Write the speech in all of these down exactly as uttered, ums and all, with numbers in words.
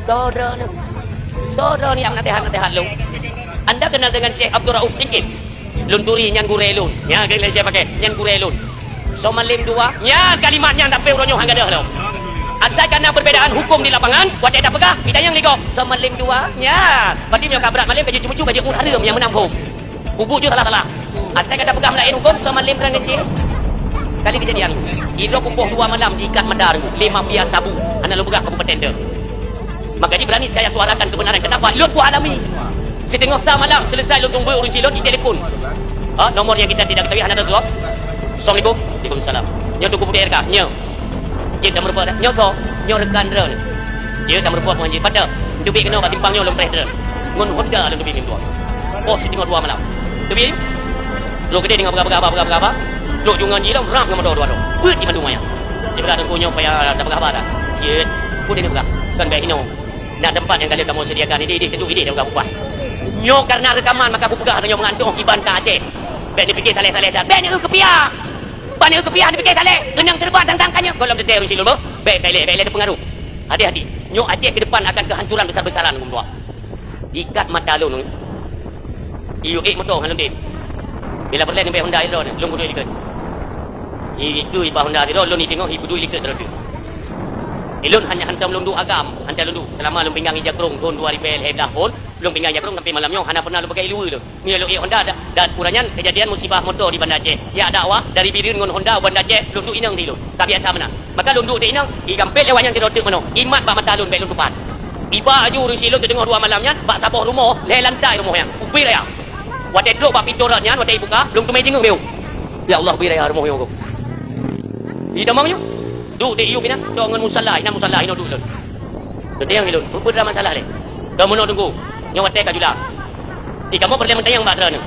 Soe droeneuh? Soe droeneuh nyang naseuhat-naseuhat lôn? Anda kenal dengan Syekh Abdul Rauf Syingkit? Lôn turi, nyan gurée lôn. Nyan keuh lé Syekh pakai, nyan gurée lôn. Soe malem dua, nyan kalimat nyan sampai uroe nyoe han gadôh lom. Asai ka na perbedaan hukum di lapangan, watée tapeugah, geutanyoe lé gob. Soe malem dua, nyan. Berarti meunyoe ka brat malem, ka jeuet ceumeucue, ka jeuet ngon hareuem nyang meunang phom. Kubu jeuet salah-salah. Asai ka tapeugah meulaén huköm, soe malem keunan cit. Kali keujadian. Ilok pukon dua malam diikat mata lé mafia sabu. Hana lôn peugah kabupaten teuh. Maka jadi berani saya suarakan kebenaran. Kenapa? Lôn ku alami. Siteungoh sa malam selesai lôn tunggu ureuëng cilon di telepon. Ha, nomor yang kita tidak ketahui hana tatuap. Assalamualaikum. Waalaikumsalam. Nyoe Teungku Putih R K. Nyoe. Jeuet tameurumpok dah. Nyoe soe? Nyoe rekan droeneuh. Jeuet tameurumpok ngon jih. Padahai teubiet keunoe bak simpang nyoe lôn preh droeneuh. Ngon Honda lôn teubiet minggu. Poh siteungoh dua malam. Teubiet. Droe keudeh deungon peugah-peugah haba, peugah-peugah haba. Trok jungan jih lom, rab ngon moto dua droe. Peuet di bandum ayah. Sibeurah Teungku nyoe payah tapeugah haba dah. Jeuet. Peue neupeugah? Kon bèk hinoe. Na teumpat nyang ka lheueh kamoe sediakan. Idéh, idéh, teuduek idéh, tapeugah upah. Nyoe kareuna reukaman maka kupeugah tanyoe meungantoh iban ka Aceh. Bèk neupike saleh-saleh that. Bèk neu keupiah. Ban neu keupiah neupike saleh, keunong teureubat tang-tang ka nyoe. Gohlom teuntèe ureuëng silôn beuh. Bèk, bèk lé, bèk lé teupeukaru. Hati-hati. Nyoe Aceh keu depan akan keuhancuran besar-besaran, Teungku. Ikat mata lôn. Iyue ék moto ngon lôn deh. Bila peureulèe neubèe Honda sidroe, lôn kuduek likot. Ikeu iba Honda sidroe, lôn iteungoh ipeuduek likot droe teuh. Ilôn hana hantom lôn duek agam, hantom lôn duek. Seulama lôn peugah ija krông thôn dua ribèe lhèe blah phôn, lôn peugah ija krông sampai malam nyoe hana pernah lôn peugah ilue lôn. Meunyoe lôn ék Honda, da-, dan uroe nyan keujadian musibah moto di Banda Aceh. Jak dakwah dari Bireuen ngon Honda u Banda Aceh, lôn duek inong di lôn. Ka biasa meunan. Maka lôn duek di inong, igampét lé awak nyan sidroe teuk meunoe. Imat bak mata lôn bèk lôn tupat. Iba aju ureuëng silôn teudeungoh dua malam nyan, bak saboh rumoh, lhèe lantai rumoh nyan. Ubé raya. Watèe trok bak pintoe rot nyan, watèe ibuka, lôn teumé jingeueng beu. Ya Allah, ubé raya rumoh nyoe. Di tamong nyoe. Duek di iyup inan, dong ngon musala, inan musala, inoe duek lôn. Teudeung ilôn, peue-peue masalah lé? Dong meunoe Teungku, nyoe watèe ka jula. Di kamoe peureulèe meutanyong bak droeneuh.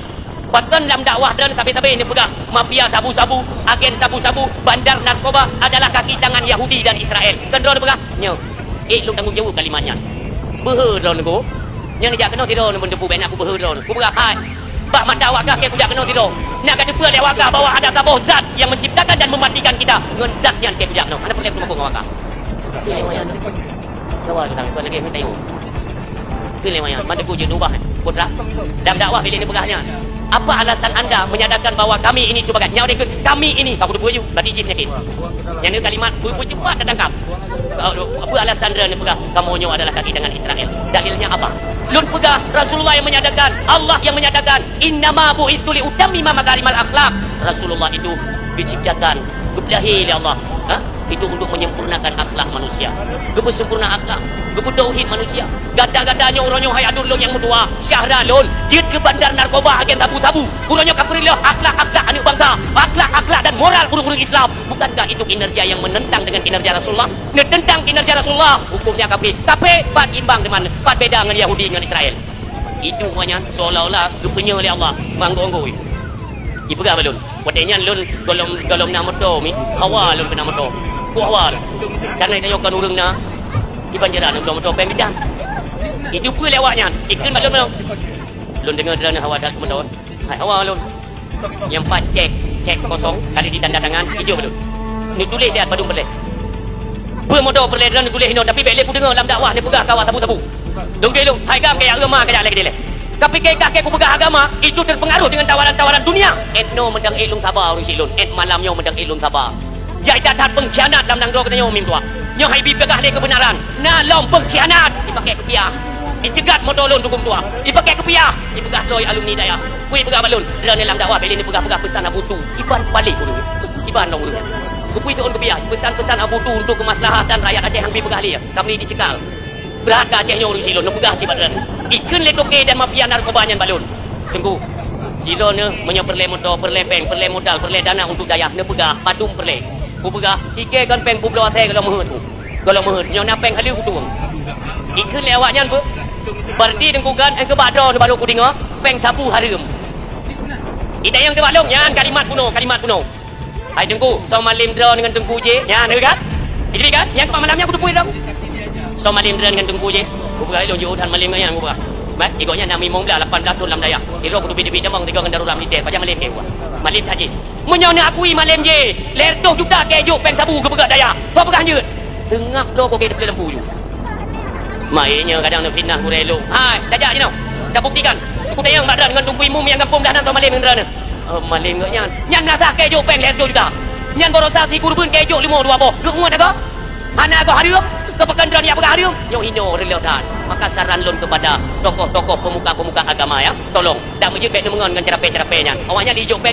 Pakon lam dakwah droeneuh sabe-sabe neupeugah mafia sabu-sabu, agen sabu-sabu, bandar narkoba adalah kaki tangan Yahudi dan Israel? Kon droeneuh peugah? Nyoe. Ék lôn tanggong jaweueb kalimat nyan. Beuhe droeneuh Teungku. Nyan jak keunoe sidroe neubeuteupeu bèk na kubeuhe droeneuh. Kupeugah hai. Bak mata awak kah kèe kujak keunoe sidroe. Na ka teupeue lé awak kah bahwa ada saboh zat yang menciptakan dan mematikan kita. Ngon zat nyan kèe kujak keunoe. Hana peureulèe keuneuk ngon awak kah. Kawan kami, bukan lagi minta ilmu. Keu lewat nyan, mandum jeuet ubah, eh. Putra, dalam dakwah bila neupeugah nyan. Apa alasan anda menyatakan bahwa kami ini sebagai nyawa ikut kami ini? Aku teupeue ju, berarti jih penyakit. Nyan kalimat, bu-, bu cepat tatangkap. Apa alasan dia neupeugah kamoe nyoe adalah kaki tangan Israel? Dalilnya apa? Lôn peugah, Rasulullah yang menyatakan, Allah yang menyatakan, "Innama bu'istu li utammima makarimal akhlak." Rasulullah itu diciptakan, geupeudahi lé Allah, ha? Itu untuk menyempurnakan akhlak manusia. Geupeusempurna akhlak, geupeu tauhid manusia. Gata-gata nyoe uroe nyoe hai aduen lôn nyang meutuha, syedara lôn, jeuet keu bandar narkoba agen sabu-sabu. Uroe nyoe ka peureulèe akhlak-akhlak aneuk bangsa, akhlak-akhlak dan moral ureueng-ureueng Islam. Bukankah itu kinerja yang menentang dengan kinerja Rasulullah? Neuteuntang kinerja Rasulullah, hukumnya kafir. Kafir, pat imbang teuma, pat beda ngon Yahudi ngon Israel. Itu awaknyan seolah-olah geupeunyoe lé Allah, manggon-nggon. Ipeugah bak lôn, watèe nyan lôn gohlom, gohlom na moto mi, hawa lôn keu na moto. Peue hawa lôn? Karena tanyoe kon ureueng na di panjara lôn moto péng bidang. Itu peue lé awaknyan? Ikheun bak lôn meunoe. Lôn deungoe droeneuh hawa that moto. Hai hawa lôn. Nyang pat cek, cek kosong, ka lheueh ditanda tangan, ijôk bak lôn. Neutuléh di ateueh padum peureulèe. Peue moto peureulèe droeneuh neutuléh inoe, tapi bèk lé kudeungoe lam dakwah neupeugah kawa sabu-sabu. Dong keu lôn, hai gam kajak eu ma kajak lé keudeh lé. Ka pike kah kèe kupeugah agama, itu terpengaruh dengan tawaran-tawaran dunia. Ét noe meudang ék lôn saba ureueng silôn, ét malam nyoe meudang ék lôn saba. Jak that-that pengkhianat lam nanggroe geutanyoe mim tuha. Nyoe hai bi peugah lé keubeunaran, na lom pengkhianat. Ipakè keupiah. Icegat moto lôn tukang tuha. Ipakè keupiah. Ipeugah droe alumni dayah. Kui peugah bak lôn, droeneuh lam dakwah bèk lé neupeugah-peugah peusan Abu Tu. Iban paléh ureueng. Iban lom ureueng. Geupui keu ôn keupiah, peusan-peusan Abu Tu untuk keumaslahatan rakyat Aceh nyang bi peugah lé. Kami dicekal. Brat ka Aceh nyoe ureueng silôn, neupeugah cit bak droeneuh. Ikheun lé toke dan mafia narkoba nyan bak lôn. Teungku, sidroeneuh meunyoe peureulèe moto, peureulèe péng, peureulèe modal, peureulèe dana untuk dayah, neupeugah, padum peureulèe. Kupeugah, ikèe kon péng peubloe asèe gohlom meuheuet. Gohlom meuheuet, nyoe na péng haleue kutueng. Ikheun lé awaknyan beuh. Berarti Teungku kan, eh, keu bak droeneuh baru kudeungoe, péng sabu hareuem. Itanyong teuh bak lôn, nyan kalimat bunoe, kalimat bunoe. Hai Teungku, soe malém droeneuh ngon Teungku jih? Nyan, neuh kan? Jadi kan? Nyang keumat malam nyan kuteupeue droe. Soe malém droeneuh ngon Teungku jih? Kupeugah lôn jeuet that malém ngon nyang kupeugah. Mat, igoe nyan na limong blaih, lapan blaih thôn lam dayah. Sidroe kuteubiet-teubiet tamong, tiga ngon darurat militè, pajan malém kèe kupeugah. Malém that jih. Meunyoe neuakui malém jih, lhèe reutôh juta kèe jok péng sabu geupeugah dayah. Soe peugah jeuet? Teungap droe kèe teupeuleueng lampu ju. Mai nyoe kadang neufitnah gurée lôn. Hai, tajak jinoe. Tabuktikan. Kutanyong bak droeneuh ngon Teungku Imum nyang gampông dah nan soe malém ngon droeneuh. Oh, malém geuh nyan. Nyan meunasah keu jok péng lhèe reutôh juta. Nyan baroesa si gurbeuen keu jok leumo dua boh. Geuh muat agoe? Hana agoe hareuem? Keu pakon droeneuh jak peugah hareuem? Nyoe hinoe reuloh that. Maka saran lôn keupada tokoh-tokoh pemuka-pemuka agama, ya. Tolong, dak meujeuet bèk neumeungon ngon ceurapée-ceurapée nyan. Awaknyan jijok péng